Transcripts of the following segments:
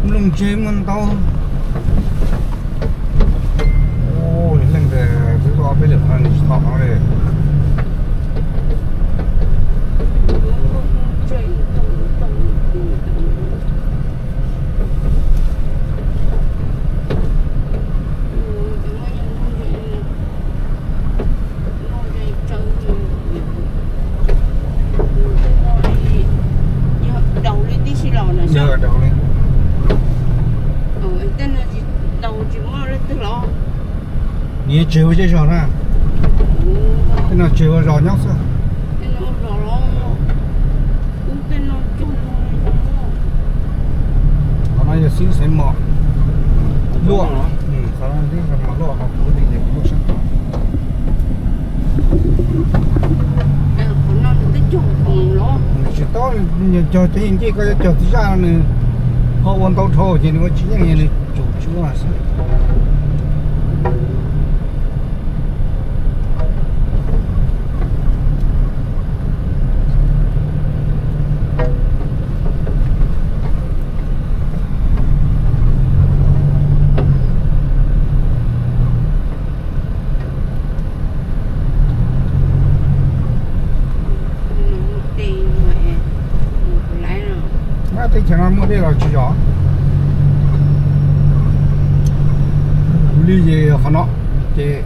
Lub ntseg muaj ntau. Ua leej twb ob peb lwm no nws tsis tau no li. Yog daus li. Tej no tsis daus tsis muaj leej twg los. Nws tseg ua zej zog na. Tej no tseg ua zos nyob xwb. Qhov no yog xib xeev mos luaj. Qhov no xib xeev mos luaj, qhov kuv tias kuv luaj sab tod. Tsis tau, cog cov yeej ncej koj yuav cog txiv zaj no nws ho ua ntau dhau ces nws ua tsis yeej, nws tsum tsis ua xwb. Teb chaws no muaj dej los tsis zos. Kuv li ces qhov no ces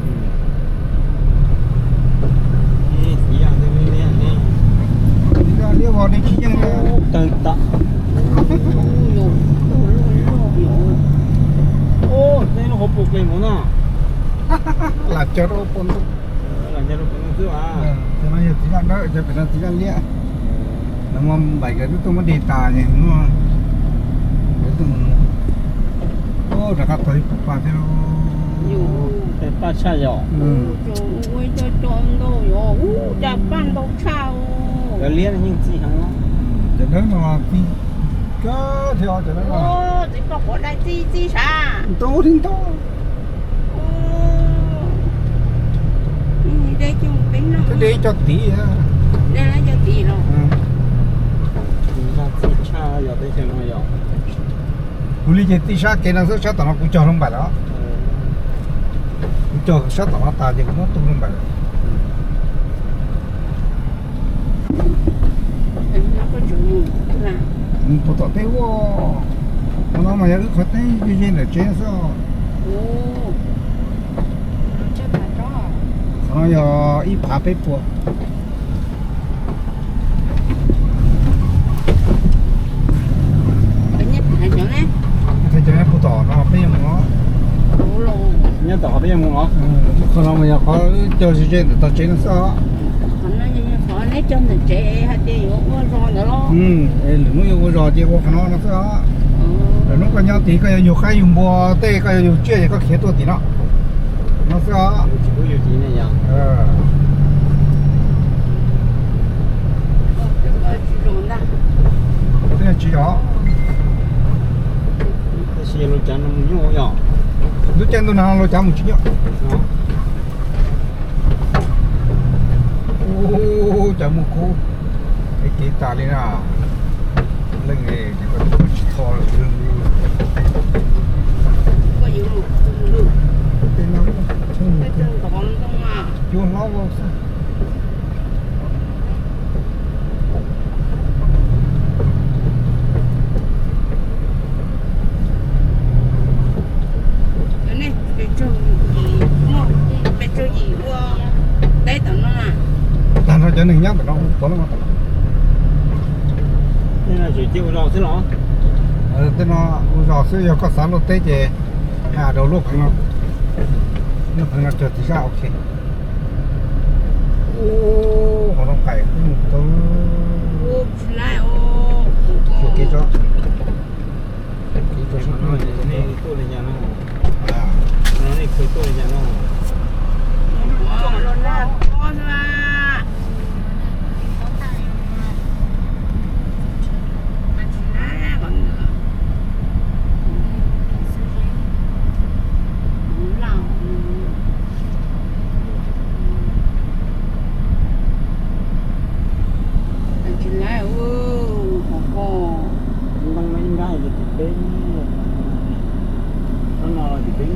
liab vog dej tsis yeej li. Tawg tam. Ub, tej lub hauv paus pes mus na. Lam cog rau hauv paus ntoo. Lam cog rau hauv paus ntoo xwb as. Cov no yog txiv zaj dawb, cov pem no txiv zaj liab. Lawv muab npaim nkawd twb tuaj muab de tas ces muab nkawd tuaj mus. Rov qab tau ib pab paj thiab. Paj tshaj yom. Ua ib co co ntau yom, ub, cas paj ntau tshaj. Cov liab yeej txi heev. Cov dawb no txi kawg thiab cov dawb no. Txiv poj quav dai txi txi sav. Ntau thiab ntau. Thiab de cov tid. De cov tid los. Txi tshaj yog teb chaws no yom. Kuv li ces txi sab kev no xwb, sab tom no kuv cog rau npaim lawm. Kuv cog sab tom no tas ces kuv muab tu rau npaim lawm. Mus puag tom teb ua, qhov no mas yog wb qhov teb ze ze ntawm tsev xwb. Qhov no yog ib phav peb puas. Nyob tom qhov peb yuav mus os. Qhov no mas yog qhov cog ze ze ntawm tog tsev no xwb os. Lwm hnub yuav ua zos ces ua qhov no no xwb os. Lwm hnub koj nyob tid koj yuav yug qaib yug npua tej koj yuav yug tsiaj ces koj khiav tuaj tim no. No xwb os. Tsis zos. Tab sis lub caij ntuj no lub cav mus tsis nyuaj. Ub, cav muaj kub, kev tas li na. Leej tsis tho lawm. Tej no cua hlob vau xwb. Tag nrho cov neeg nyob ntawm no ua puav leej ua tom no. Tej no ua zos xwb, yog koj xav luaj teb ces hais rau lub pheev no, lub pheev no cog txiv zaj ok. Ub, qhov no qaim kuj mus tau. Xyuas kev tso. Kev tso sab nej tuaj li cas no? Nej tuaj li cas no? Ntoo no ib nrab Tim peb, no no tim peb.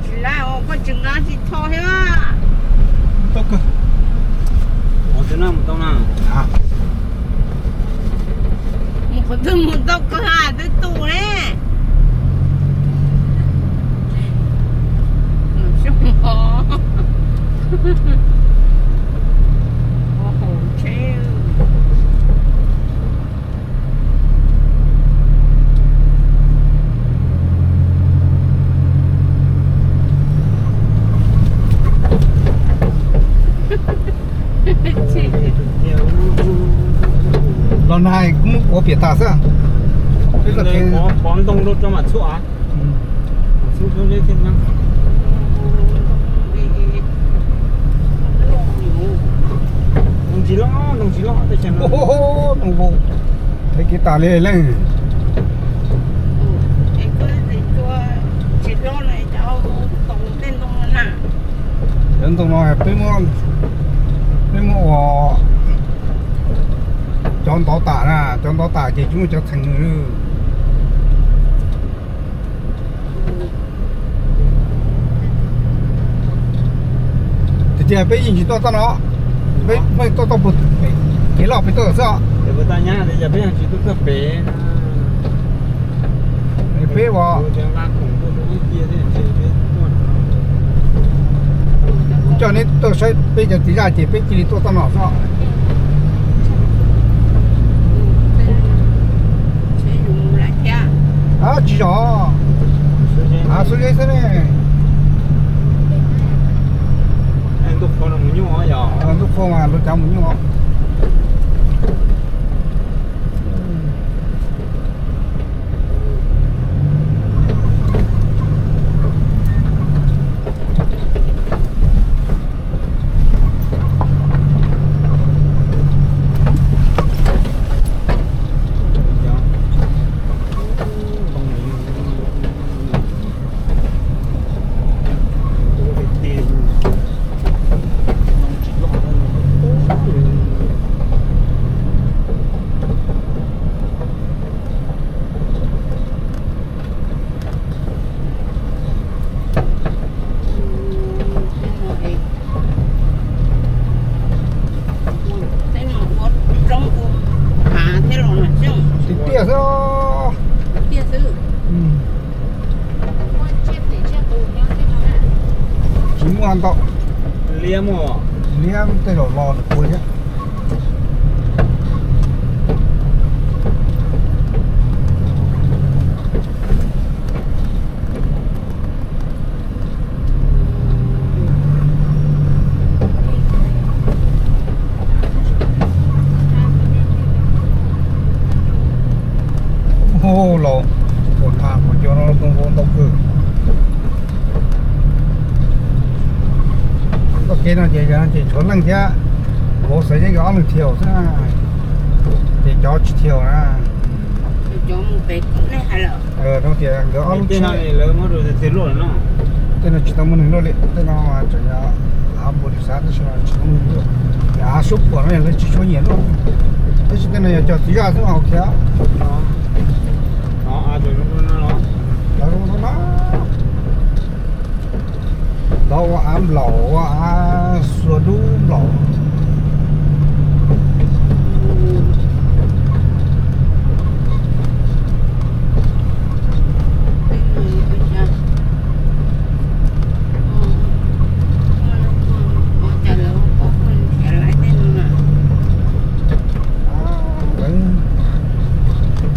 Tsis lab, koj tsis nqa tsis tho thiab. Tau kawg. Ua twb naj mus tau na. Mus qhov twg mus tau kawg, twb tu ne. Ua hauv tsheb. Los nag kuv muab kuav piam tas xwb. Peb txoj kev pov ntoo rau mam txhub. Ntoo ntsis loj, ntoo ntsis loj, ntoo vau, heev kiag tas li leej. Cov ntoo no peb muab, peb muab ua cov ntov tas na, cov ntov tas ces tsis muaj cov txheem. Tiag tiag peb yeej tsis tuaj txoj no, peb tuaj txoj puag pem kev loj pem tuaj xwb os. Peb ua, kuv coj neb tuaj saib peb cov txiv zaj ces peb cia li tuaj txoj no xwb. Tsis zom, av xub zeb xwb ne. Ntuj qhua mas luag cav mus nyuj. Tiag tiag xwb. Tsis muaj ntau. Liab, tej zaum los nws puas thiab. Ua los, ua tag ua cov no ntoo vau ntau kawg. Txoj kev no ces, ces tshuav leej thiab, vauv xav yeej nkawd ob leeg thiaus xwb, ces cov tsis thiaus na. Tias nkawd ob lub tsheb, tej no tsis tau muaj neeg luaj li, tej no tseem yog av npua li xav tab sis tsis tau muaj neeg luaj. Av suab phuam no lawv tsis tshua nyiam luaj, tab sis tej no yog cov txiv zaj xwb mas ok. Tov ua av nplaum, ua av xua dub nplaum.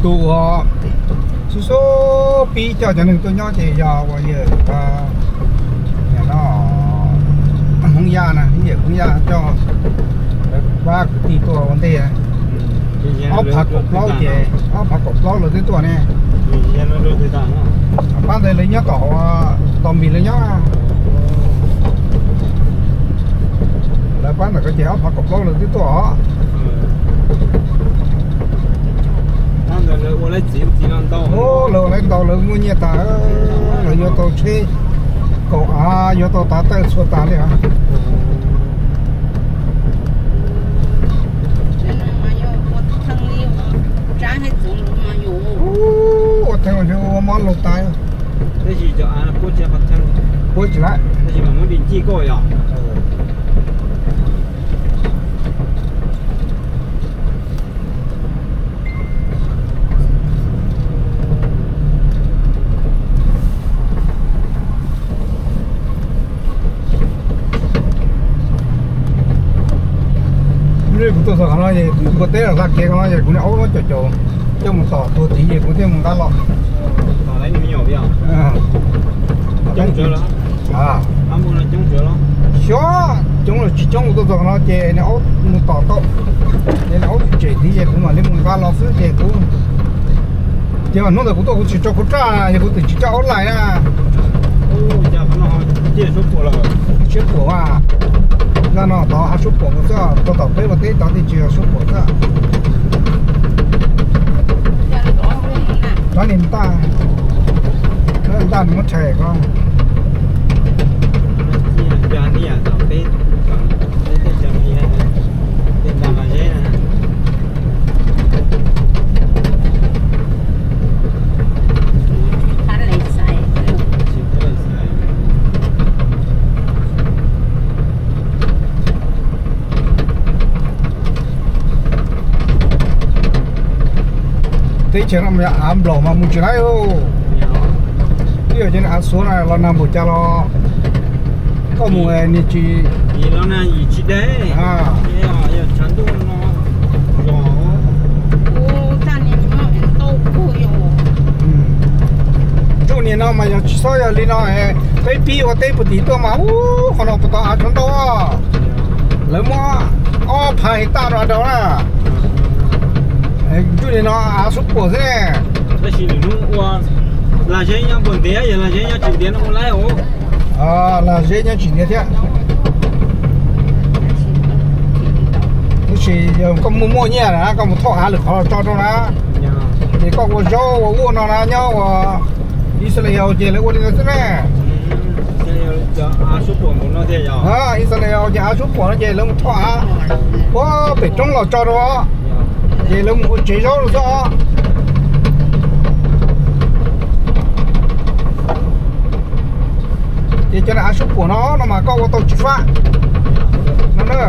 Tus uas xub xub pib coj cov neeg tuaj nyob ces yog uas yawg, no, Hmoob Yaj na, yawg Hmoob Yaj coj pab kwv tij tuaj ua ntej. Ob phav kaum plaub ces, ob phav kaum plaub lawv twb tuaj ne. Pab ntawd lawv nyob tom, tom Mis lawv nyob. Lawv pab ntawm ko ces ob phav kaum plaub lawv twb tuaj os. Lawv ua lawv ntau, lawv muaj nyiaj tas, lawv yuav tau tsheb. Kaum av yuav tau tav tawj txhua tas li os. Ua theej ua mob laug tas. Puab tsis laib. Kuv tuaj txog qhov no es kuv npua teb los hla kev qhov no es kuv niag aub no caum caum coj mus tom tuag tid es kuv thiaj mus nqa los. Xyov coob los tsis coob, kuv tuaj txog qhov no ces niag aub mus tom tau, ces niag aub tsem tid ces kuv mam li mus nqa los xwb ces kuv, ces hnub ntawd kuv tuaj kuv tsis tso kuv raj, yog kuv twb tsis coj aub laij na. Siab puam mas, nyob no tod hav suab puam xwb, tau tom peb ua teb tod tij tsis yog suab puam xwb. Rov niag ntaj, ntaj nws muab rhais ko. Teb chaws no mas yog av nplaum mas mus tsis laib. Twb yog cov av xuav no los nag npaum cas los koj mus niag tsis, ntsuj niag no mas yog tsis txhob yog li no, peb pib ua teb puag tim tuaj mas ub qhov no puas tau av tsuag ntau, lawv muab ob phav hais taj rau rau na. Ntsuj niag no av suab puam xwb ne. Tab sis nws hnub ua lag zeb nyob puag ntiav, yog lag zeb nyob tsis ntiav no ua laib os. Lag zeb nyob tsis ntiav thiab. Tab sis yog koj muaj muaj nyiaj na koj mus thauj av lwm qhov los tso rau na. Ces koj ua zaub ua vuaj no na nyob ua Israel ces lawv ua li no xwb ne. Israel ces av suab puam no ces lawv mus thauj av puag pem roob los tso rau os, ces lawv mus ua tsev zaub rau xwb os. Ces cov niag av suab puam no no mas koj ua tau tsis fab no na.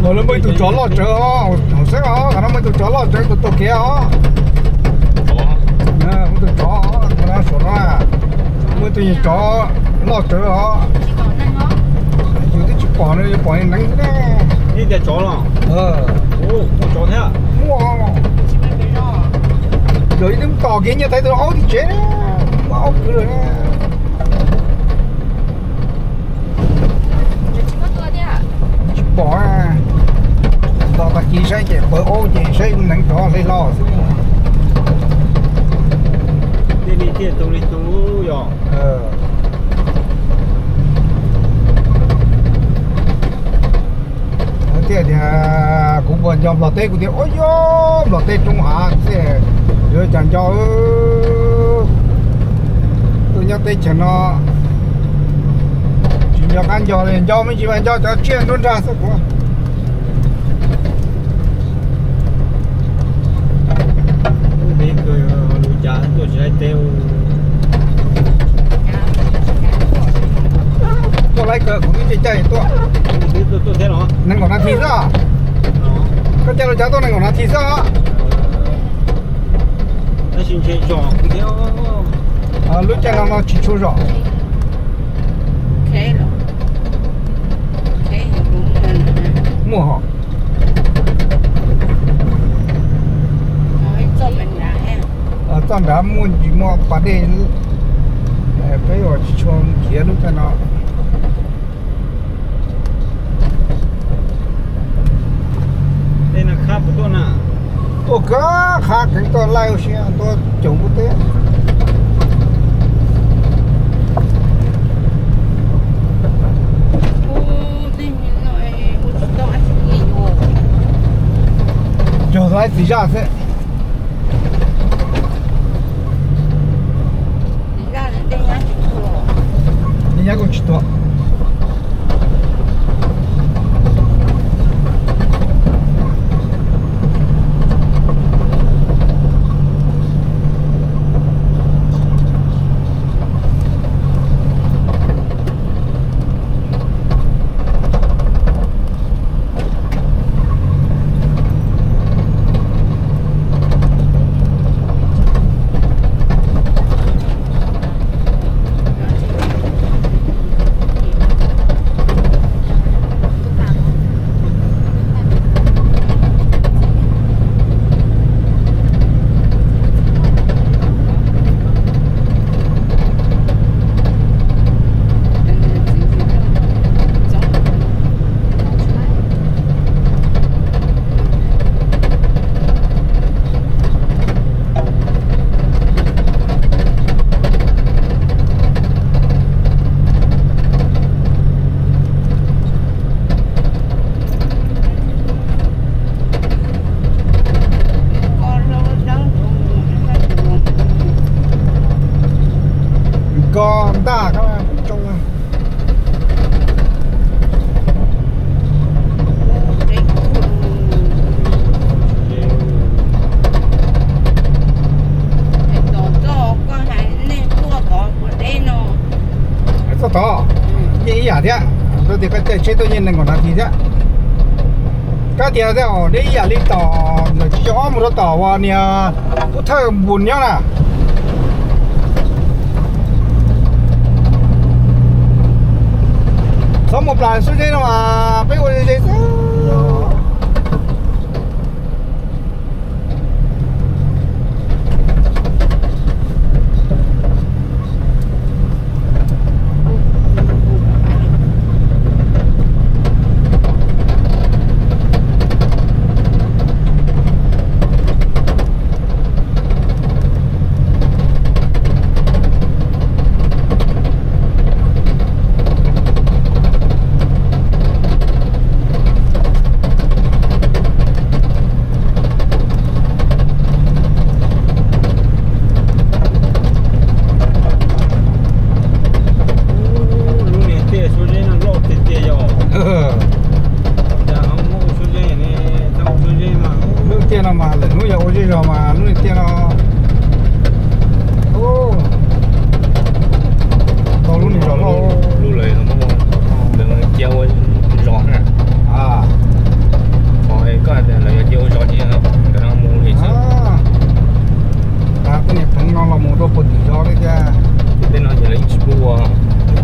Lawv muaj ib tug tsov loj tsawv os, hauv xeeb os, qhov no muaj ib tug tsov loj tsawv tuaj taug kev os. Muaj ib tug tsov, qhov no saum no muaj ib tug tsov loj tsawv os. Yus twb tsis pom nws, yuav pom neeg xwb ne. Muaj, yog ib tug tom kev nyiaj thaij tus aub tim tsev, muaj aub kwv lawm. Tsis pom, nto tag kis saib ces pawv aub ces saib neev tsov hle hlo xwb. Tej li thiaj tu li tu yog. Thiaj tias kuv puas nco Nplog teb, kuv tias ua yog Nplog teb roob hav xwb, yuav cas nco. Tuaj nyob teb chaws no tsis nco qab nco li, nco me ntsis mas nco cov tsiaj nruab nrag xwb kuv. Tuaj laib kawg kuv twb caij caij tuaj. Nees nkaum nas this xwb. Koj caij lub cav tuaj nees nkaum nas this xwb. Lub caij no no tsis tshua zom. Muaj hos. Txoj nrad muaj ntsis muaj pas dej, peb ua tsis tshua khiav lub caij no. Tuaj kawg qhab keev tuaj laij ua si tuaj caum npua teb. Cog laib txiv zaj xwb. Nyab kuj tsis tuag. Nkos ntaj ko tsoo. Txoj tod yeej ib yam thiab, rau tias koj caij tsheb tuaj yeej nees nkaum nas this thiab. Kab tias deb ib yam li tom ntawm tsis yog ob mus rau tom uas niag Pub Thawj Npus nyob na. Txhob mus plas suab zeb no mas peb ua ze xwb. Lub niag tiaj suab zeb no loj tiag tiag yog. Cas ho muab ua suab zeb ne, tau ua suab zeb mas. Lub tiaj no mas lawm hnub yog ua zej zog mas lub niag tiaj no. Tau lub niag zos loj. Lub lawv cia ua zos na. Qhov koj hais tias lawv yuav cia ua zos ces ntawm no mus li xwb. Tag tej niag pheev no los mus rau puag tim zos li thiab. Tej no ces lawv yeej tsis pub ua.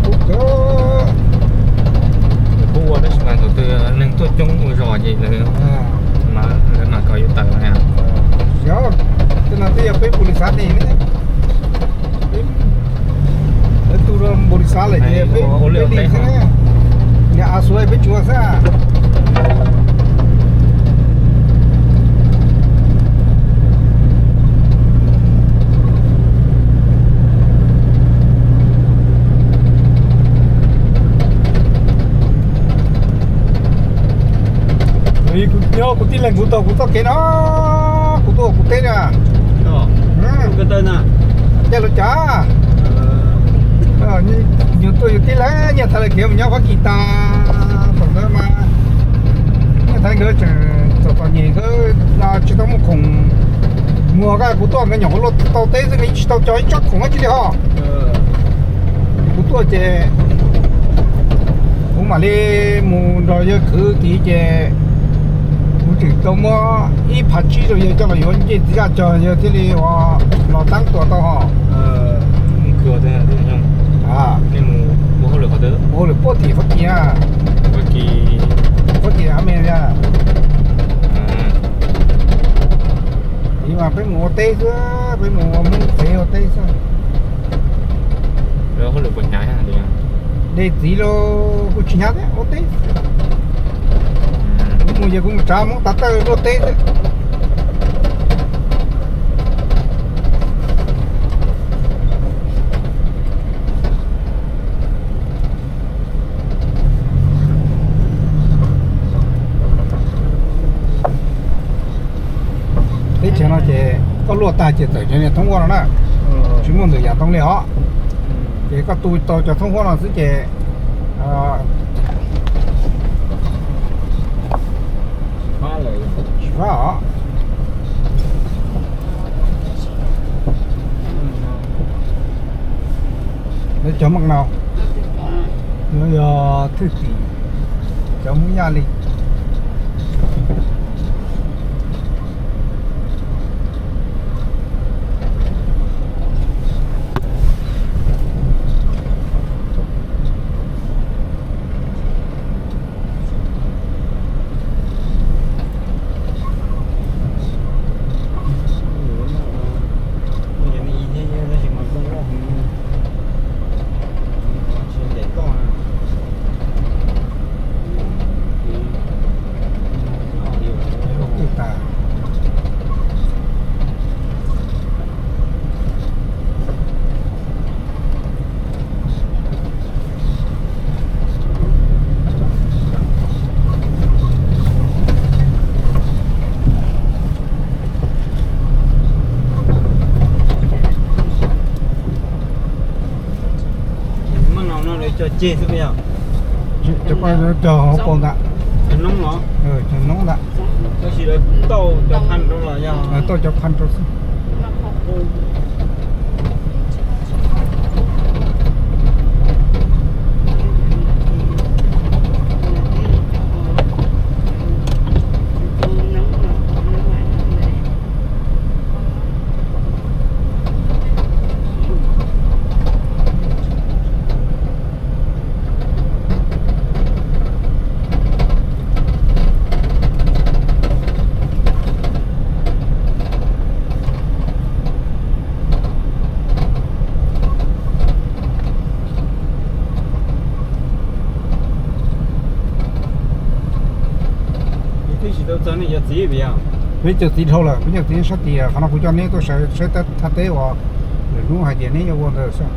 Pub kawg. Lawv pub ua tab sis mas thaum twg neeg tuaj coob ua zos ces lawv, lawv mam kom yuav tawm na. Yog, tej no twb yog peb npau li xav ne. Peb, lawv tu rau npau li xav lawm ces peb ua li xwb. Niag av xuav peb tsuas xwb. Yog kuv tij leeg kuv taug kuv txoj kev no, kuv tuaj kuv teb na. Caij lus cas, yus tuaj yus tib leeg, Nyiaj Thaiv lawv khiav mus nyob Fab Kis tas, thaum ntawd mas Nyiaj Thaiv nkawd tseem txom txom nyem, nkawd tsis tau muaj khoom muag, kuv tuaj nkawd nyuam qhuav luaj tau teb xwb, nkawd yeej tsis tau cog ib tsob khoom dab tsi li ho. Kuv tuaj ces kuv mam li mus nrog yawg khwv tid ces kuv tseem tau muab ib phav tsib rau yawg coj los yuav ncej txiv zaj cog, yawg thiaj li ua los tab tuam tau ho. Ua hauj lwm puag tim Fab Kis, Fab Kis Amelikas. Mas peb mus ua teb xwb, peb mus ua Hmoob tsev ua teb xwb. De txiv los kuj tsis hnyav thiab, ua teb. Kuv mus ces kuv mus tsav Hmoob tav tawj luaj teb xwb. Teb chaws no ces koj luaj tag ces txawm cov niag thoob ua no na, tsis muaj ntxim yam ntoo li os. Ces koj tu tau cov thoob huab no xwb ces tsis fab os. Lawv cov Hmoob no, no yog thwj tim cov Hmoob Yaj li. Cov ko cog hauv paus ntawd. Cog noob ntawd. Tauj cov phaj rau xwb. Peb cov txiv dhau lawm, peb cov txiv sab tid, qhov no kuv coj neb tuaj saib thaj teb uas lwm hnub hais tias neb yuav ua ntawd xwb.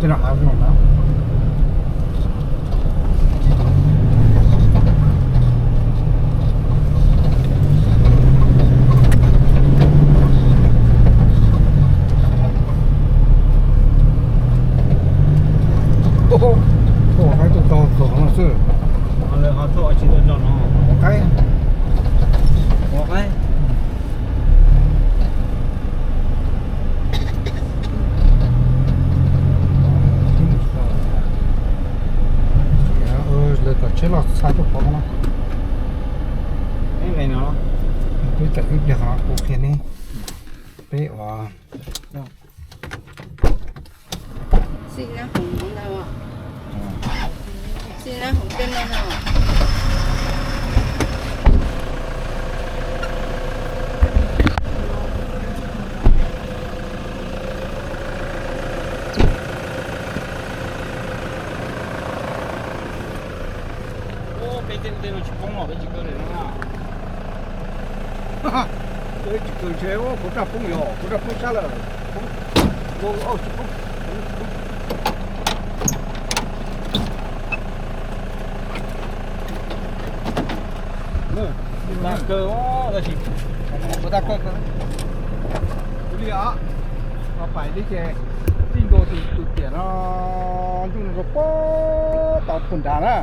Tej no hav zoo na. Ua qaib tuaj tau txog no xwb. Ua qaib. Lawv tom tsheb los xa tuaj pov no. Peb tawm ib pliag qhov kuv qhia neb. Peb ua Peb tej ub tej no tsis poob los peb tsis kaw li no na. Peb tsis kaw ntshe ua kuv raj poob yog kuv raj poob sab lawm. Poob, tsis poob. Kaw, tab sis kuv tab kaw kaw li os. Pais li ces txij ntua tus tiam no ntsuj no rau puag tod puag nrad na.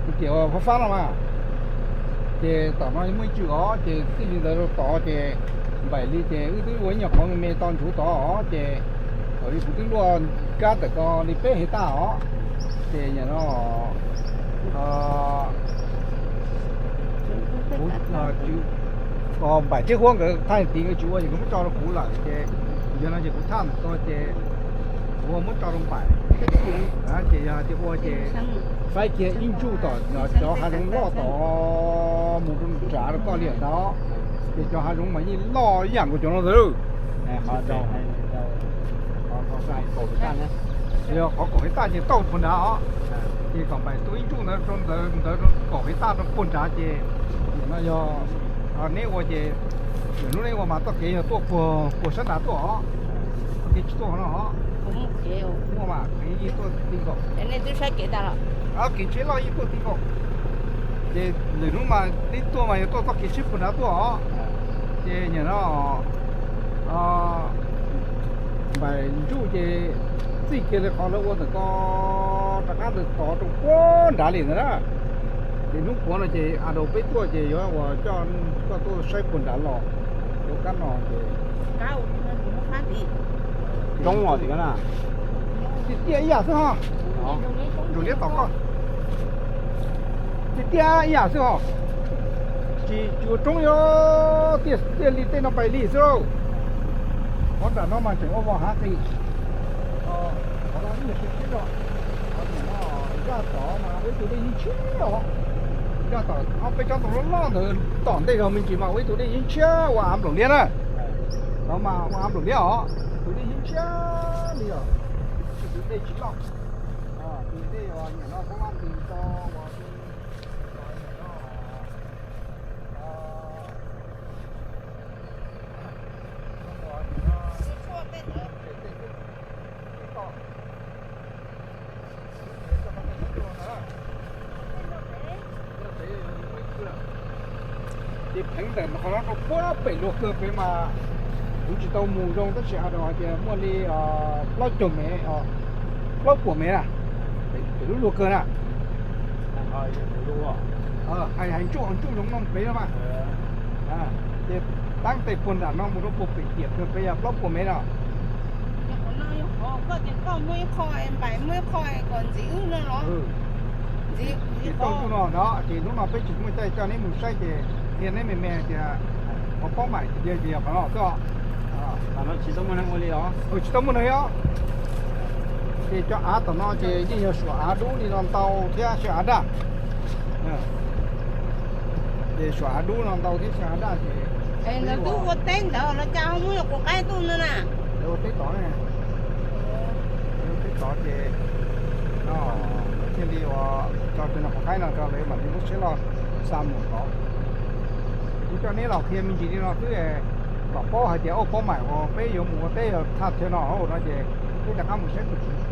Tus tiam uas fab fab no mas, ces tom no muaj ib tswm os, ces txij li ntawd rau tod ces npaim li ces wb twb ua ib nyuag qhov me me to ntshuv tod os, ces thaum li kuv twb luaj kab tawm ko li peb hais taj os, ces nim no kuv, npaim thiab huab nkawd thaj tiv nkawd tsis ua ces nkawd muab tso rau kuv lawm ces yog no ces kuv thaj ntawm ko ces kuv muab tso rau npaim. Ces yog tias ua ces faib kiag ib ntsuj tom cov hav zoov loj tod mus rau nram rau koj li ntawd. Ces cov hav zoov mas yeej loj ib yam nkaus cov no ntag. Yog qhov kaum hais tag ces tau puag nrad os. Ces kom npais tua ib ntsuj ntawd rau ntawd, ntawd kaum hais tag rau puag nrad ces no yog neb ua ces, lwm hnub neb ua mas txoj kev yog tuaj puag sab nrad tuaj os. Txoj kev tsis tuaj no os. Muaj mas kev yeej tuaj ti nkaus. Kev tsheb loj yeej tuaj ti nkaus. Ces lwm hnub mas neb tuaj mas yog tuaj txoj kev tsheb puag nrad tuaj os. Ces nim no npais ntsuj ces txij kiag li qhov lawv ua ntawm ko rov qab ntawd tod rau puag nrad li ntawd na. Ces hnub puav no ces a daus peb tuaj ces yuav ua coj koj tuaj saib puag nrad los rau kab no ces roob os tim ko na. Tiaj tiaj ib yam xwb ho. Ntsuas liab tom koj. Tiaj tiaj ib yam xwb ho. Tsis tsis ua roob, yog tiaj tiaj li tej no pais li xwb lauj. Qhov nram no mas tseem ua vos hav qis. Qhov no ib nyuag siab siab zog. Qhov nim no zaj tod mas ua ib tug dej yeej tshiab os. Zaj tom ob peb tsob ntoo loj loj ntawd tom ntej zog me ntsis mas ua ib tug dej yeej tshiab ua av nploom liab na. Tod mas ua av nploom liab os, tus dej yeej tshiab li os. Tus dej tsis loj, tus dej uas nim no pab vaj ntws tau uas Ces pheev ntawm qhov no rau puag pem luag kawg pem mas kuv tsis tau mus zoo tab sis a rau hais tias muaj li plaub caug mev, plaub puas mev na, pem lub luag kawg na. Hais ntsuj ntsuj zoov no pem no mas, ces taab tes puag nram no mus rau puag pem tiam kawg pem yog plaub puas mev no. Ces tau ntuj no no ces hnub no peb tsis muaj caij coj neb mus saib ces qhia neb me me tias qhov paub mais tiag tiag ces yog qhov no xwb os. Tsis tau muaj neeg os. Ces cov av tom no ces yeej yog suam av dub li no ntau thiab xyaw av daj. Ces suam av dub no ntau thiab xyaw av daj ces lawv twb ua teb ntawd los cas ho muab yog quav qaib tuaj no na. Lawv ua teb tod, lawv ua teb tod ces no lawv thiaj li ua tso cov no quav qaib no rau lawv mam li muab tsheb los xa mus tod. Kuv coj neb los qhia me ntsis li no xwb kom paub hais tias ua paub mais uas peb yuav mus ua teb yog thaj chaw no no ces peb rov qab mus saib tus tswv.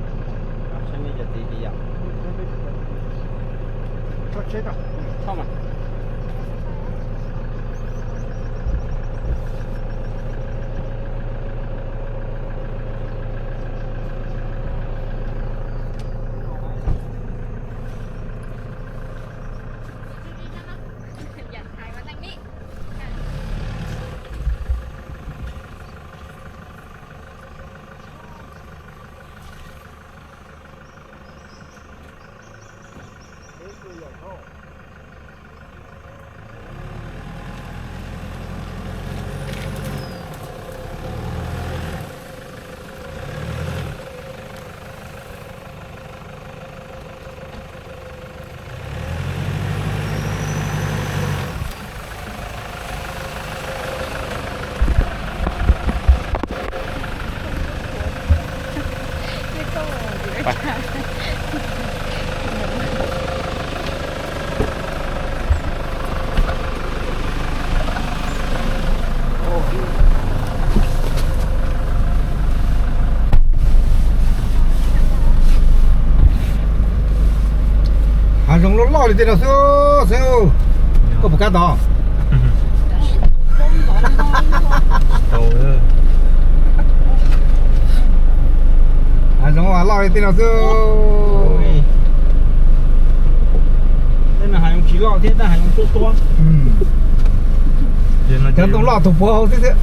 Hav zoov loj loj li tej no xwb xwb. Koj puas kab tod? Hav zoov loj li tej no xwb. Tej no hav zoov tsis loj thiab, tab hav zoov tuab tuab. Cov ntoo loj tus puav hauv xwb xwb.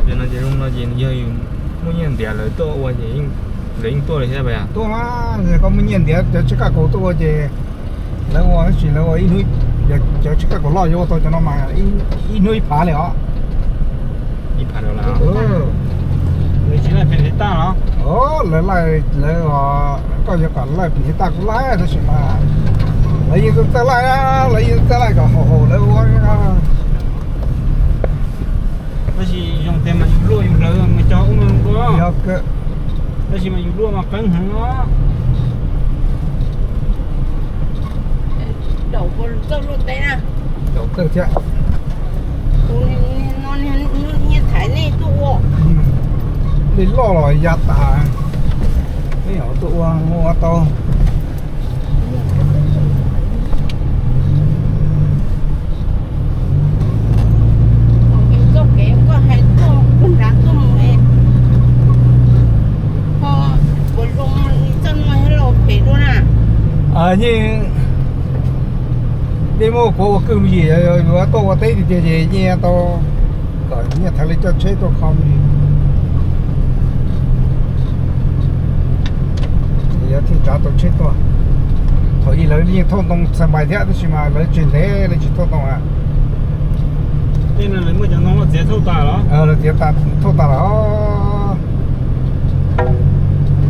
Ces no ces zoo no ces yog muaj nyiaj ntiav lawv tuaj ua ces lawv yeej tuaj li thiab. Tuaj mas koj muaj nyiaj ntiav cov tsheb kaj kaus tuaj ua ces lawv ua tab sis lawv ua ib hnub, cov tsheb kaj kaus loj yuav ua tau cov no mas ib hnub ib phav li os. Ib phav li os. Lawv laij, lawv, koj yuav kom laij pem his taj kuv laij tab sis mas lawv yeej txawj laij, lawv yeej txawj laij kom haum haum lawv ua. Yog kawg. Tab sis mas yus luaj mas qeeb heev os. Daum txawj luaj teb na. Daum txawj thiab. Tus no niag thaiv nej tuaj ua. Dej loj los ya tas. Nej tuaj ua ua tau. Txoj kev koj hais tuaj puag nrad tuaj mus es, ho puas zoo li txoj no los phem dua na. Yeej, nej muaj qhuav ua kwj yim, yuav tuaj ua teb tiag tiag ces yeej tau kom nyiaj thaiv li coj tsheb tuaj kho me ntsis. Ces yuav thiaj tsav tau tsheb tuaj. Thaum ub lawv yeej thauj ntoo xais npais thiab tab sis mas lawv tseg ntev lawv tsis thauj ntoo na. Tej no lawv muaj cov ntoo loj txiav thauj tas los? Lawv txiav thauj tas lawm.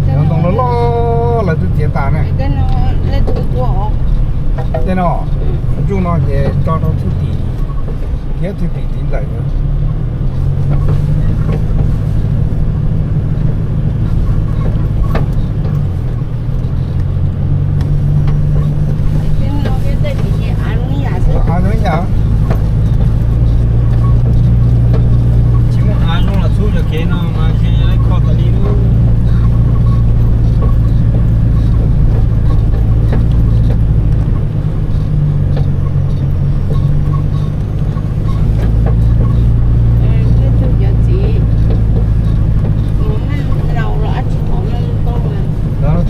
Cov ntoo loj loj lawv twb txiav tas ne. Tej no, ntsuj no ces tso rau thwj tim, thiab thwj tim tiv ntawm. Av zoo ib yam. Tsis muaj av zoo los txhub cov kev no mas ntshe lawv kho tas li lub.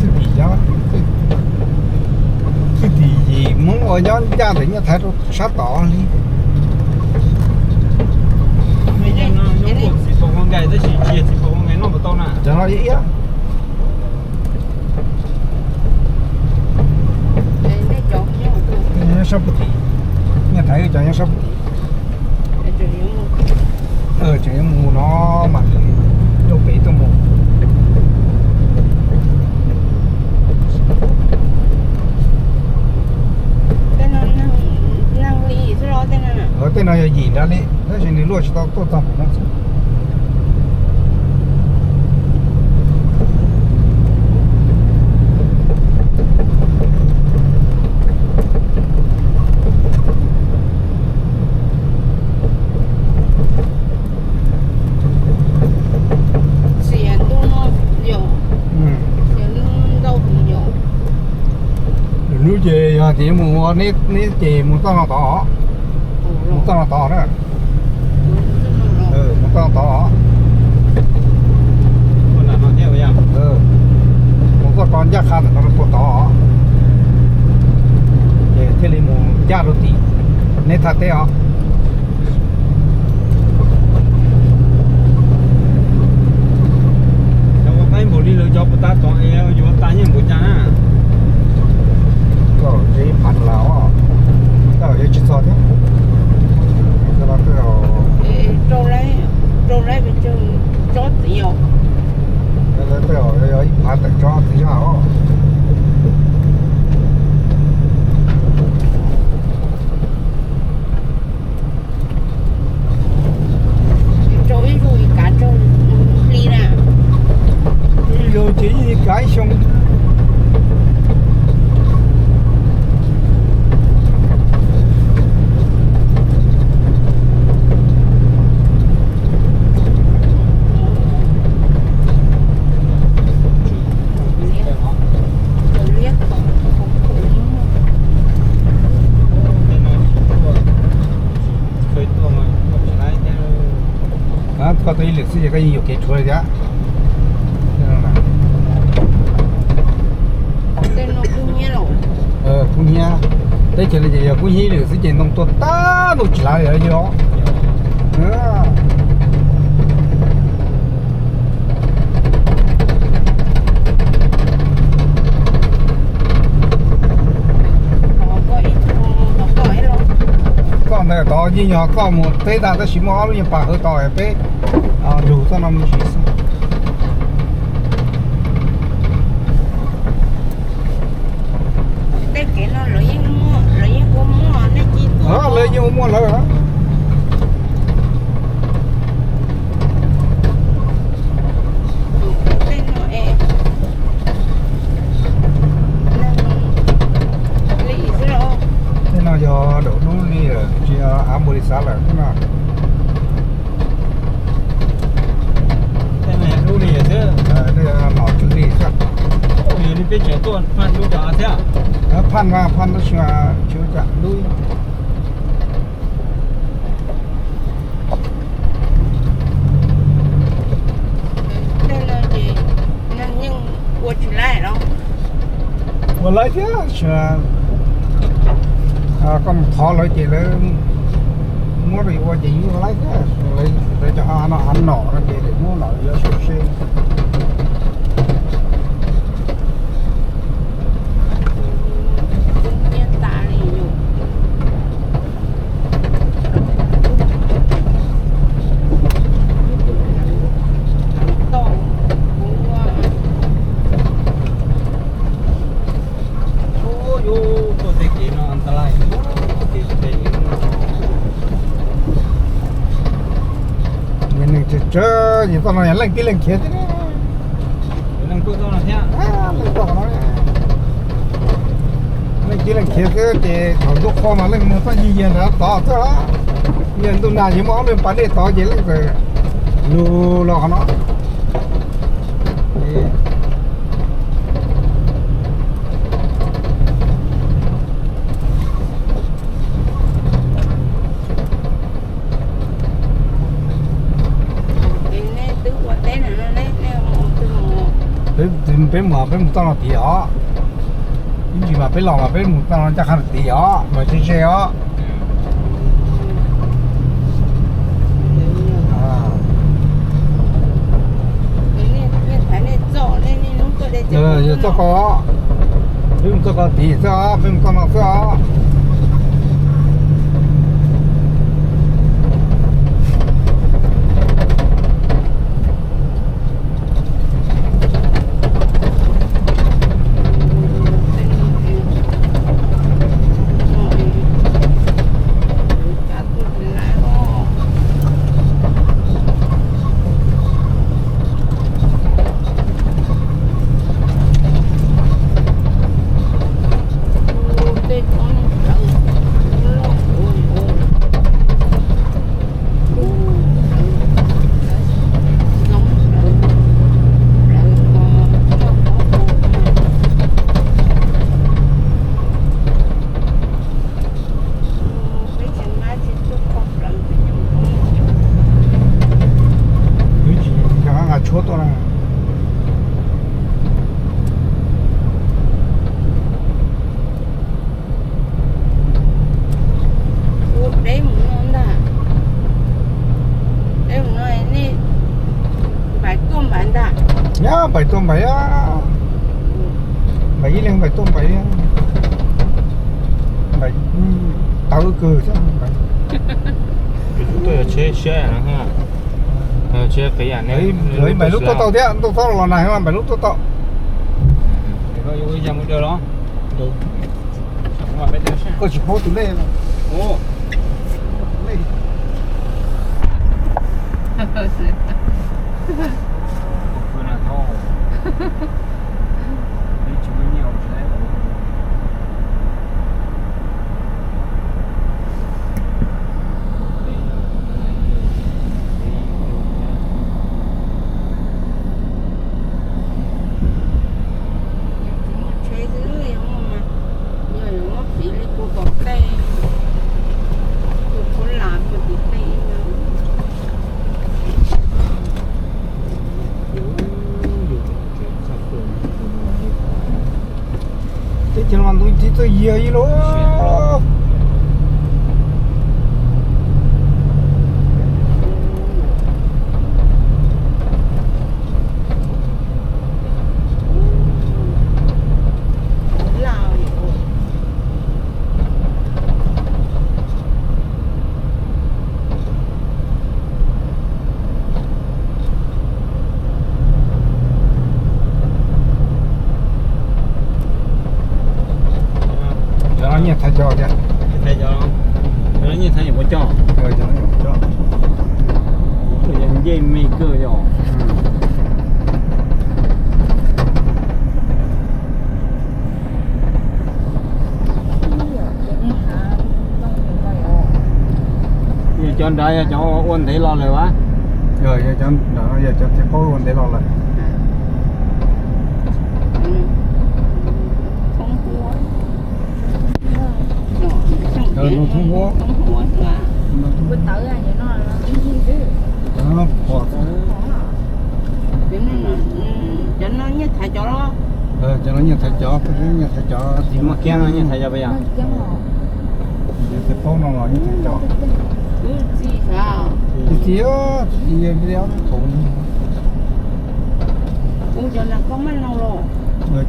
Thwj tim, thwj tim yim Hmoob uas nyob ncaj ntawm nyiaj thaiv rau sab tod li. Txiv pos ua nkais tab sis tsis yog txiv pos ua nkais noj puas tau na. Cov no ib yam. Nyob sab puag tim, nyiaj thaiv cov nyob sab puag tim. Tseem yuav mus no mas rau pem tuaj mus. Tej no yog yim nrad li tab sis nws luaj tsis tau tuaj txog pem no xwb. Xiam ntuj no yom, xiam ntau heev yom. Lwm hnub ces yog tias mus ua neb ces mus txoj no tod, mus txoj no tod na. Mus txoj no tod, mus txoj ko ncaj qha ntawm no rau puag tod, ces thiaj li mus ncaj rau tim neb thaj teb os. Cov ua qaib npaum li lawv cov puas tas tod es yuav tas nyiaj npaum cas na? Kaum ib phav dollar os, tab yuav tsis txog thiab. Rau lawv pes tsawg tsob txiv os. Lawv tej zaum yog ib phav tawm tsob txiv zaj os. Rau ib zaug kav tsawg hli na? Ib zaug ces yeej kav ib xyoo. Koj tuaj ib lwm xwb ces koj yeej yuam kev tshuav li thiab. Kub hnyiab, teb chaws no ces yog kub hnyiab ib lwm xwb ces ntoo tuaj tag ntoo tsis lav li os. Txoj ntawd tod yeej yog txoj mus teb ntag tab sis muaj ob lub nyuag pas hauv tod peb lug txoj no me ntsis xwb. Lawv yeej ua muaj lawv. Phaj mas phaj tab sis tsis ua cas lub. Tej no ces neeg yeej ua tsis laib los? Ua laib thiab, koj mus thov lawv ces lawv muab rau yus ua ces yus ua laib thiab. Lawv cov av no av nom no ces lawv muab los yuav seb seb. Neeg tsawg tsawg ces txoj no yog leej tib leeg khiav xwb. Leej tib leeg khiav xwb ces thaum ntuj qhua mas leej mus txoj yig yig ntawd tod xwb. Yog ntuj nag ces muaj ob leeg pas dej tod ces leej txawm lug los qhov no. Peb mus, peb mus txoj no tid os. Ib ntsis mas peb los mas peb mus txoj no ncaj qha tid os, mas ze ze os. Yog txoj ko, peb mus txoj ko tid xwb os, peb mus txoj no xwb os. Wb tsis nqa tshuab tuaj na. Ua deb mus no ntag. Deb mus no nej npais tuaj npais ntag. Nyab npais tuaj npais, npais ib leeg npais tuaj npais, npais tawv kawg thiab. Tuaj yog tsheb siab, tsheb qias ne. Lawv npais lub tuaj tau thiab, ntuj txob los nag mas npais lub tuaj tau. Koj tsis paub tus lej. Yog yuav muab piv li kuv kom tej, kuv kuv lam kuv tim tej no. Teb chaws no ntuj txiv txawj yag ib lub. Cov no nyiaj thaiv cov tiag. Nyiaj thaiv cov, cov no nyiaj thaiv nyuam qhuav coj. Cov no nyuam qhuav coj. Ncej me kawg yog. Yog cov nrad yog cov ua ntev los lawm as? Yog, yog cov nrad yog cov txiv qaub ua ntev los lawm. Noo thoob huab. Cov no pom, cov no nyiaj thaiv cov los? Cov no nyiaj thaiv cov, nyiaj thaiv cov. Tsis muaj kiab no nyiaj thaiv cov puas yog? Yog tes paub no los nyiaj thaiv cov. Txiv, txiv, txiv, thaum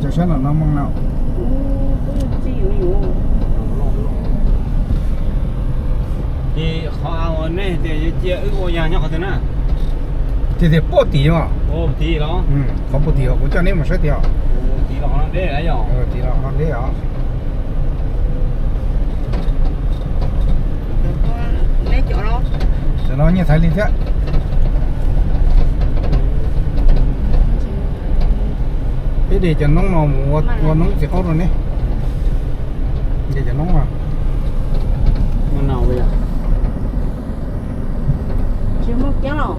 cov sab nram no maj no. Ces qhov av uas nej tias yuav cia wb ua yog nyob qhov twg na? Tias tias puag tim os. Qhov puag tim os, kuv coj neb mus saib tias. Tim los qhov no deb os. Cov no nyiaj thaiv li thiab. Peb de cov noob no mus ua noob txiv qaub rau neb. De cov noob no. Tsis muaj kiab los?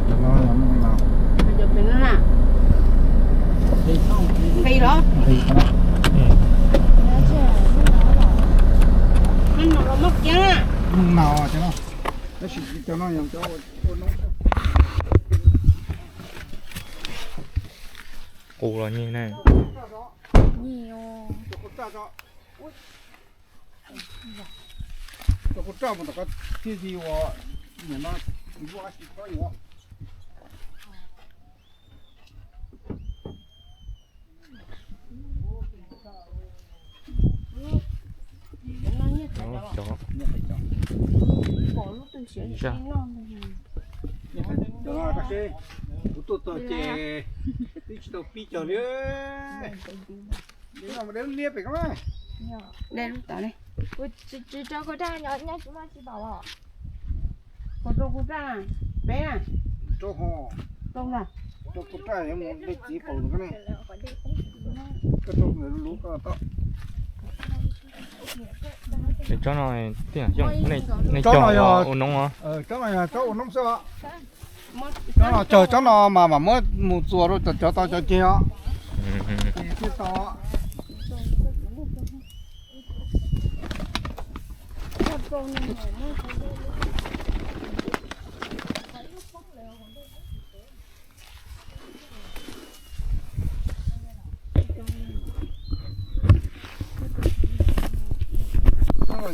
Cov no yog noob no. Cov pem no na. Nqis los? Nqis no. Noob no los muaj kiab na. Noob no cov no. Tab sis cov no yog cov ua noob. Qus los nyiag ne. Rau kuv raj mus tom ko thiaj li ua, nim no ua tsis txhob yuav. Cov, cov no seb, kuv tuaj txog ces twb tsis tau pib cog li. Kuv tsis rau kuv raj, nyob tsis muaj tsis paub os. Kuv rau kuv raj, peb na. Rau ho, rau kuv raj yuav mus de txiv paum no ne. Koj rau lub koj tau. Tsob no tij laug Xyooj, nej cog ua noob os? Tsob no yog tsob ua noob xwb os. Tsob no cog, tsob no mas mam muab mus txuas rau cov tau cov ceg os. Ces thiaj tau.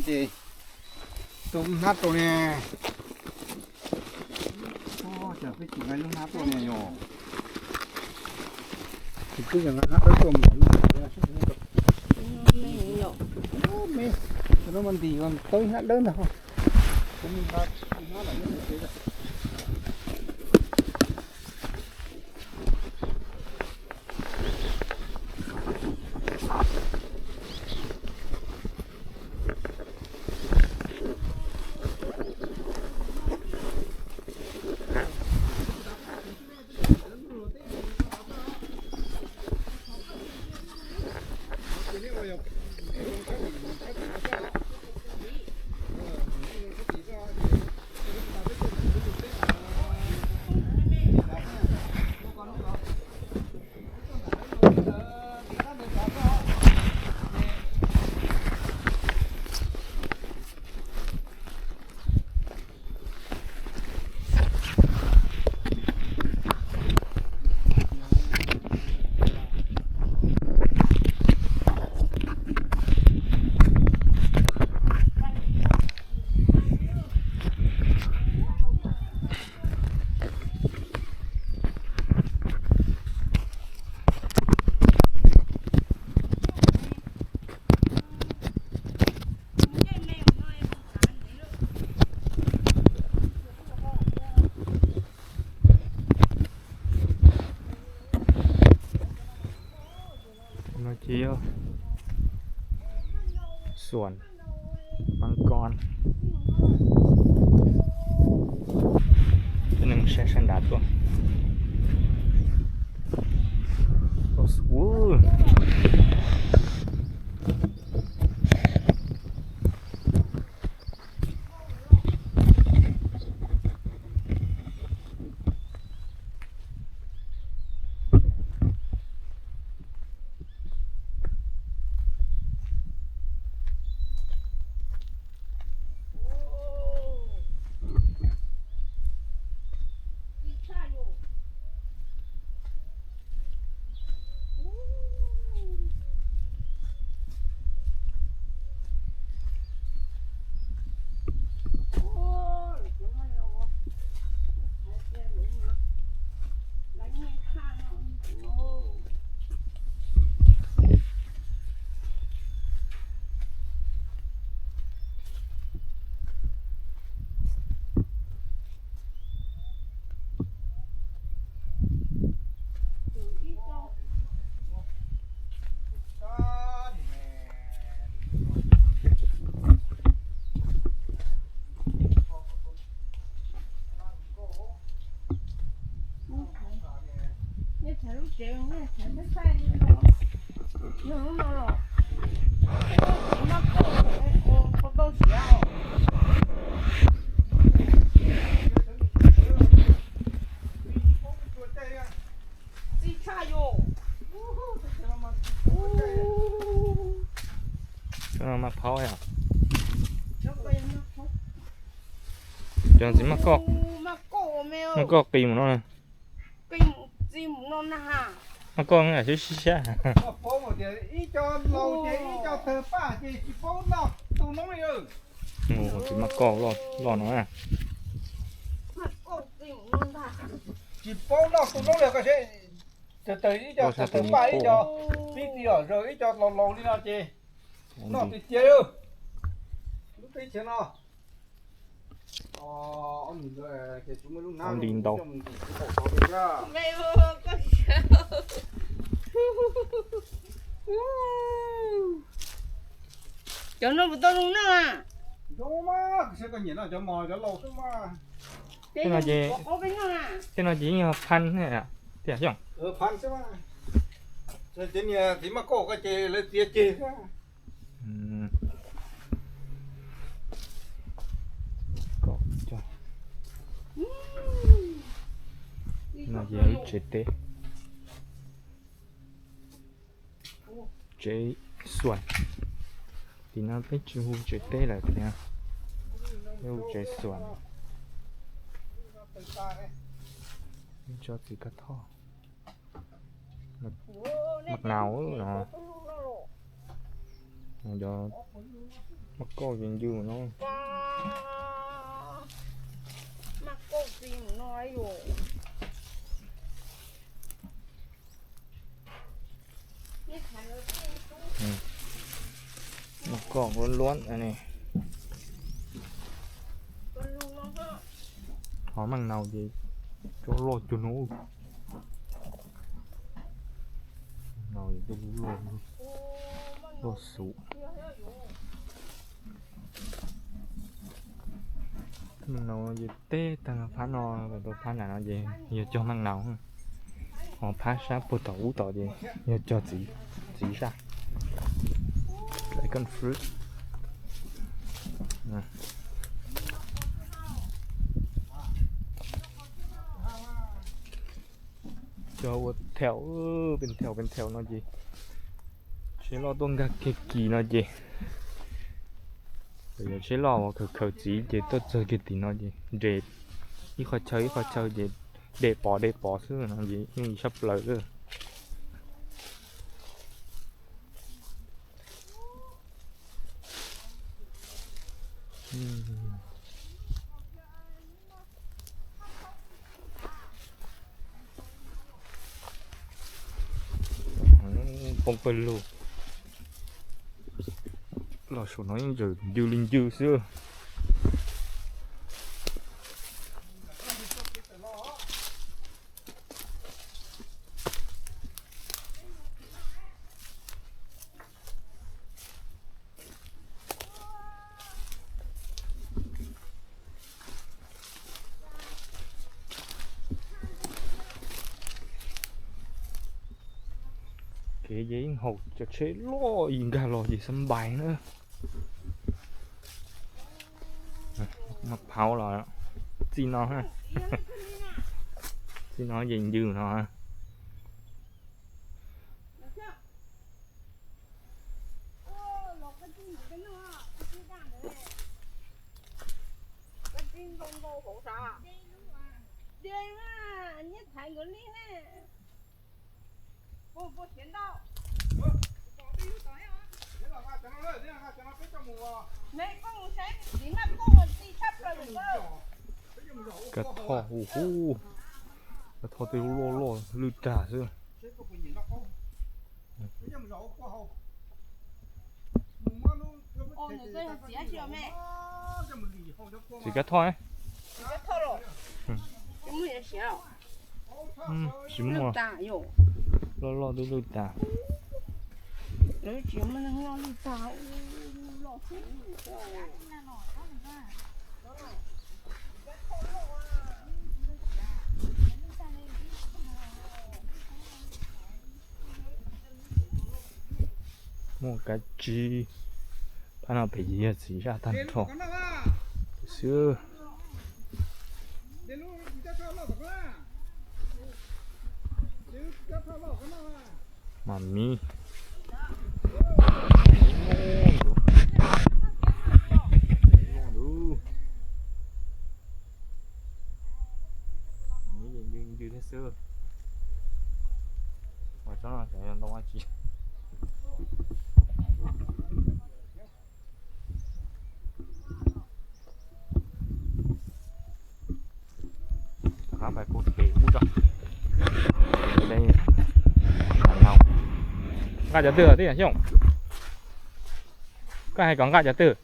Ces tus hnab rau ne. Cas peb tsis nqa lub hnab tuaj ne yom? Tsis peb yog nqa hnab dawb tuaj mus. Me, cov no mas ntim tau ib hnab dawb ntag. No ces yog xuam mab koj. Coj nej mus saib sab nrad tuaj. Lub tsev, yog lub no los, tsis maj kauj, tau siav. Txi tshaj yus. Cov no maj phaub yom. Cov txiv maj kauj, maj kauj qis mus no na. Maj kauj xyab xyab. Ib co laus ces ib co tawg paj ces tsis paub noj tus noob li. Mus txiv maj kauj loj no na. Tsis paub noj tus noob li koj seb. Tawg ib co tawg paj ib co, pib ti os, ib co laus laus li no ces noj tiag tiag. Lub teb chaws no, ua li ntau. Cov no puas tau zoo noj a? Zoo mas, kuv saib koj nyiam noj cov mos cov laus xwb mas. Tej no ces, tej no ces yeej yog phab thiab xyov. Phab xwb mas. Cov niag txiv maj kauj ko ces lawv txiav ceg xwb. No ces ib tsev teb, tsev xuas. Tim no peb tsis hu tsev teb lawm tiag, peb hu tsev xuas. Tso txiv kab thoj. Maj nau no, cov maj kauj ncw no. Maj kauj luab luab ne. Ho maj nau ces cov loj cuag no. Nau tej loj, loj xum. Maj nau ces teb tag phab no, tau phab nram no ces yog cog maj nau. Ho phab sab puag tom ub tom ces yog cog txiv, txiv zaj, dragon fruit. Cog ua thaum, pes thaum pes thaum no ces tsheb loj tuaj nkag kiag kis no ces, yog tsheb loj uas khaws khaws txiv ces tuaj txog kiag tim no ces nres ib qho chaw ib qho chaw ces de pov de pov xwb no ces yooj yim tshaj plaws lawm. Poob pawg lug, los saum no yeej tseem ncw li ncw xwb. Kev ces yeej haum cov tsheb loj yim nkag los ces xab npais na. Maj phaub los txij no, txij no ces ncw no. Kav thoj, u hu, kav thoj tej lub loj loj lwj tag xwb. Txiv kav thoj, tsis muaj, loj loj twb lwj tas. Muaj kab tsib, phab no pem yog txiv zaj tag nrho xwb. Mas miv, miv ntws ntws thiab xwb. Ua tsob no xyov yog ntoo dab tsi. Rov qab pais puag pem ub tso. Nqa cov twg tij Xyooj? Koj hais kom nqa cov twg?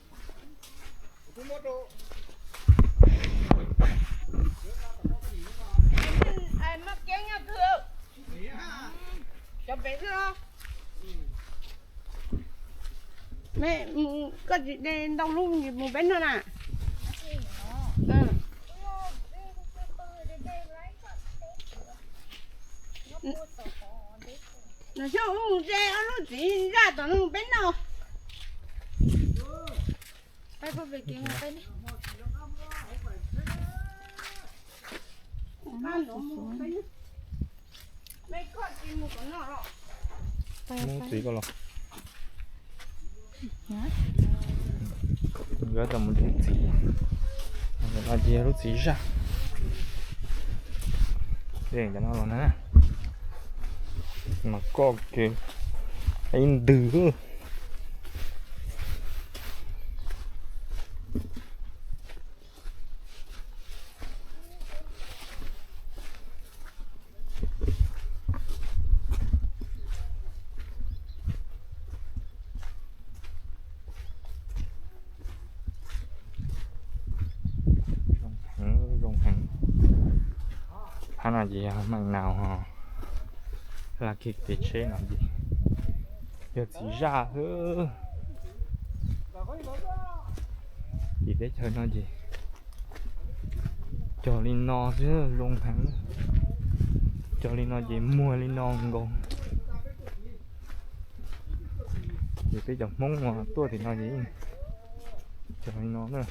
Koj tsis de ntau lub mus peb noj na. Nws xyov mus de ob lub txiv zaj tom no mus peb noj. Muab txiv koj los. Nkawd tau mus de txiv, no ces yog lub txiv zaj. De cov no los na, mas koj kev ib ntws. Zoo heev, zoo heev. Phab no ces yog meej nau ho, laj kiag kev tsheb no ces yog txiv zaj xwb. Ces teb chaws no ces cog li no xwb zoo heev. Cog li no ces muag li no nkaus. Ces peb cov Hmoob uas tuaj tim no ces yeej cog li no na.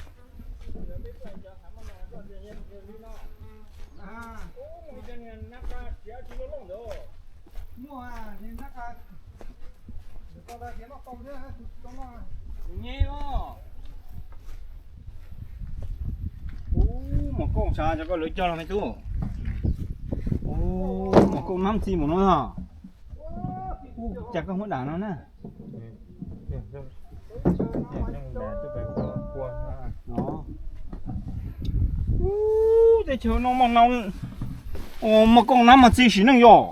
Ub, mos koj sav cov koj lawv cog los me tub. Ub, mos koj nab ntxi mus no. Ub, cas koj muab dam no na. Ub, teb chaws no mos nau, mos koj nab mas txi sim neej yom.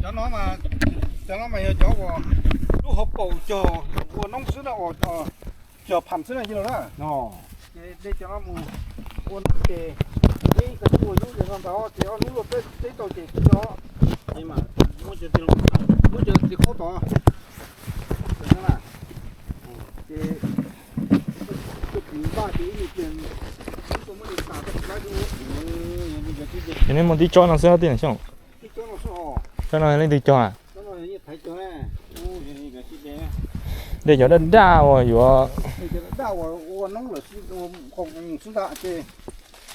Cov no mas, cov no mas yog cov uas lub hauv paus cog, ua noob xwb na, cog pham xwb na, cia los na. Ces de cov no mus ua noob ces ib koj tub ua yub ces no ntag, ces ob hnub luaj teb tau ces kuj cog. Ces mas muab cov txiv, muab cov txiv qhaub tod, ces koj txiv npaj ces ib me pliag muab cov tas koj txiv laib dua. Ces nej muaj tib tsob no xwb tij Xyooj? Tsob no leej twg cog? De cov daj daj uas yuav,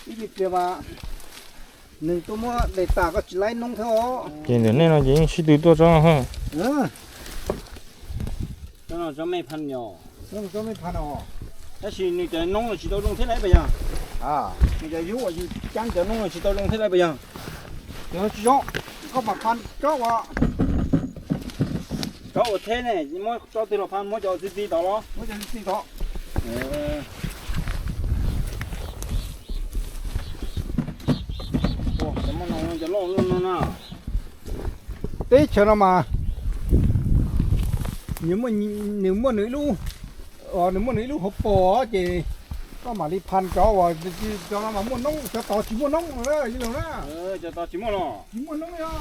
ib me pliag mas nws tuaj muab de tas koj txiv laib noob thiab os. Ces ntawm nej no ces yeej sib tw tuaj tsob no. Tsob no tsob mej phan yom. Tab sis nws cov noob los tsis tau zoo thiab lawm puas yog? Nws cov yub uas yus cab cov noob los tsis tau zoo thiab lawm puas yog? Cov tsis zoo, koj mam phan tsob uas, tsob uas theb ne, muab tsob twg los phan, muab cov txi txiv tod los? Muab cov txi txiv tod. Cov loj loj no na. Teb chaws no mas nws muaj nws ib lub, nws muaj nws ib lub hauv paus ces koj mam li phan cov uas, cov no mas muaj noob, cov tod tsis muaj noob no li los na. Cov tod tsis muaj los? Tsis muaj noob os.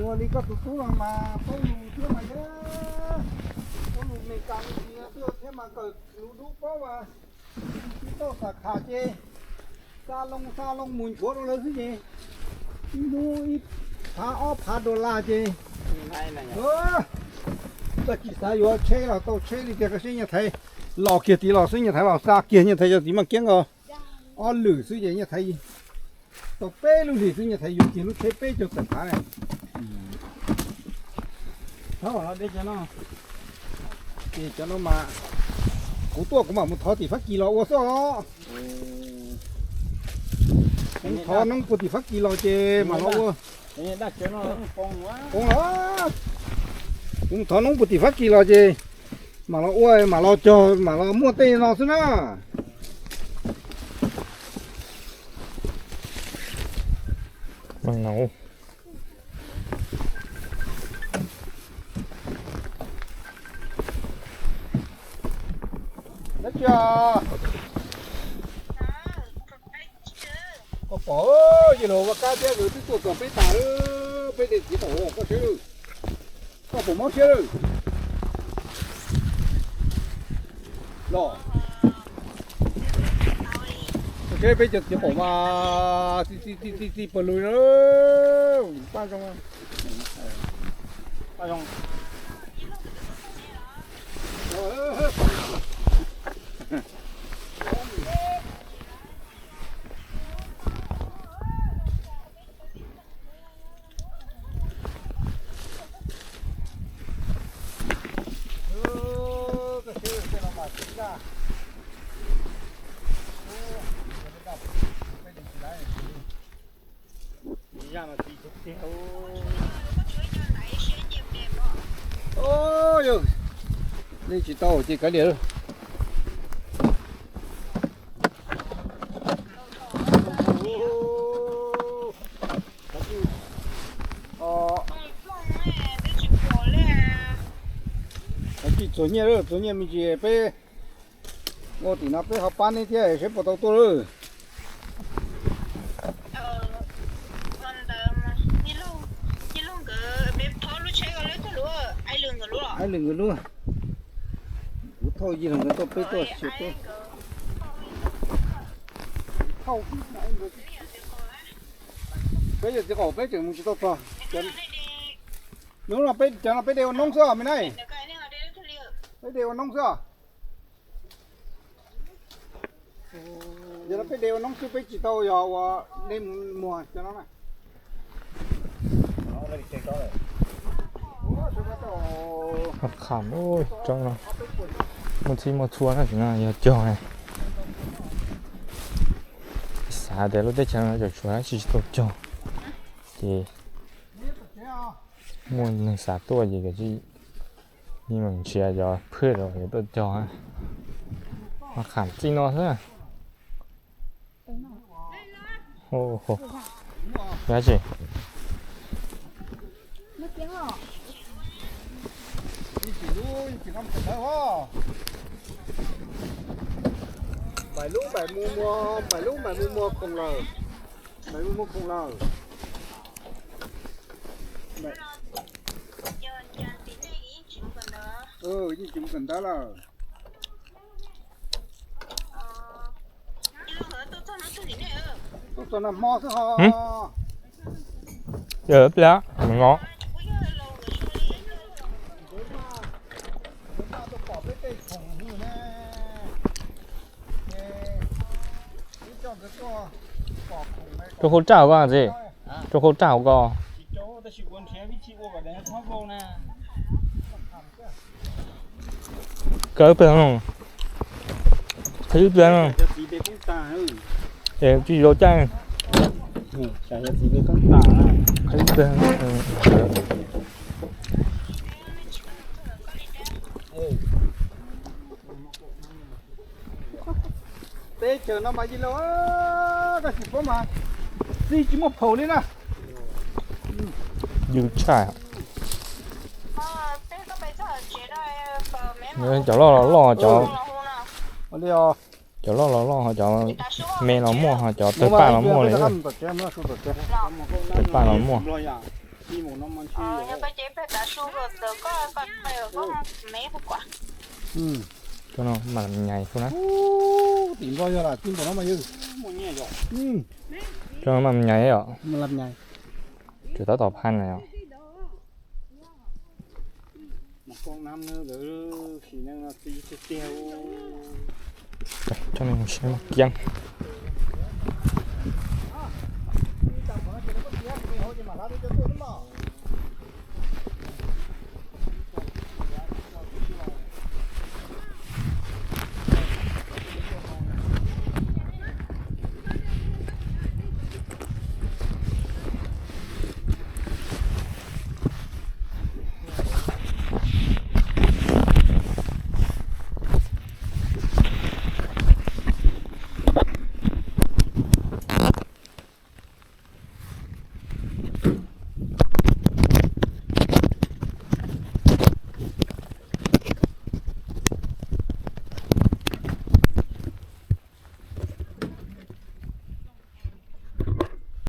Ua li koj tus tub no mas paub lus thiab mas yog. Lus Meskas thiab mas kawm lus dub paub mas, ib tauj xav khav ces xa loo xa loo mus nchuav rau lawv xwb ces ib hnub ib phav ob phav dollar ces, koj tsis xav yuav tsheb los tau tsheb li tiag, koj saib Nyiaj Thaiv los kiag tid los xwb, Nyiaj Thaiv los xa kiag, Nyiaj Thaiv cov txiv maj kiab nkaus ob lwm xwb ces Nyiaj Thaiv tau peb lub hlis xwb Nyiaj Thaiv yuav kiag lub tsheb peb caug tawm phav na. Thov no deb cov no, ces cov no mas kuv tuaj kuv mam mus thov tim Fab Kis los ua xwb os. Kuv thov noob puag tim Fab Kis los ces mam los ua. Poob los, kuv thov noob puag tim Fab Kis los ces mam los ua, mam los cog, mam los muaj tej no xwb na. Dab tsi os? Koj pom, yog los vaj kab thiab, twb tuaj txog peb tas, peb de txiv qaum koj seb, koj puas mob siab lawm los? Koj seb peb cov txiv qaum mas txi txi txi txi pawg lug, paj zoo, paj zoo. Nej tsis tau ces kav liam. Kav tsij txuag nyiaj, txuag nyiaj me ntsis peb ua tim no peb ho pab neb thiab seb puas tau tuaj lawm. Aib Lwm nkawd lub, kuv thauj Yig Laug nkawd tuaj peb tuaj tsis tuaj. Peb yog txiv qaum peb tseem mus tsis tau txog. Hnub no peb, cov no peb de ua noob xwb os me na. Peb de ua noob xwb os. Yog no peb de ua noob xwb peb tsis tau yog ua dej muag cov no na. Qham, muaj txhij muaj txhua na, no yog cog na. Xav tias lub teb chaws no tseem tshuav dab tsi tsis tau cog, ces muaj neeg xav tuaj ces kav tsij, yeej meem nrhiav cov phwj los yuav tuaj cog. Ho qham txij no xwb. Dab tsi? Npaim lub npaim mus muag, npaim lub npaim mus muag khoom lawm. Npaim mus muag khoom lawm. Yeej tsis mus kawm ntawv lawm. Tuaj txog nag hmo xwb ho. Pliag no. Rau qhov raj hauv ko ntxiv, rau qhov raj hauv ko. Kaw pliag no, qhib pliag no, es tsis zoo caij. Qhib pliag. Teb chaws no mas yig laug, koj tsis paub mas txij tsis muaj phaum li na. Ywg tshaj. Cov loj los loj, cov, cov loj los loj ho cov me los muaj ho cov tawg paj los muaj li. Tawg paj los muaj. Yog koj ces peb tav su los txawm koj koj thaij koj me kuv kuam. Cov no mas nyais xwb na. Tim nplo yog lam tim npam no mas yog. Cov no mas nyais yom. Tswv tab tom phaj na yom. Coj no mus saib mas kiab.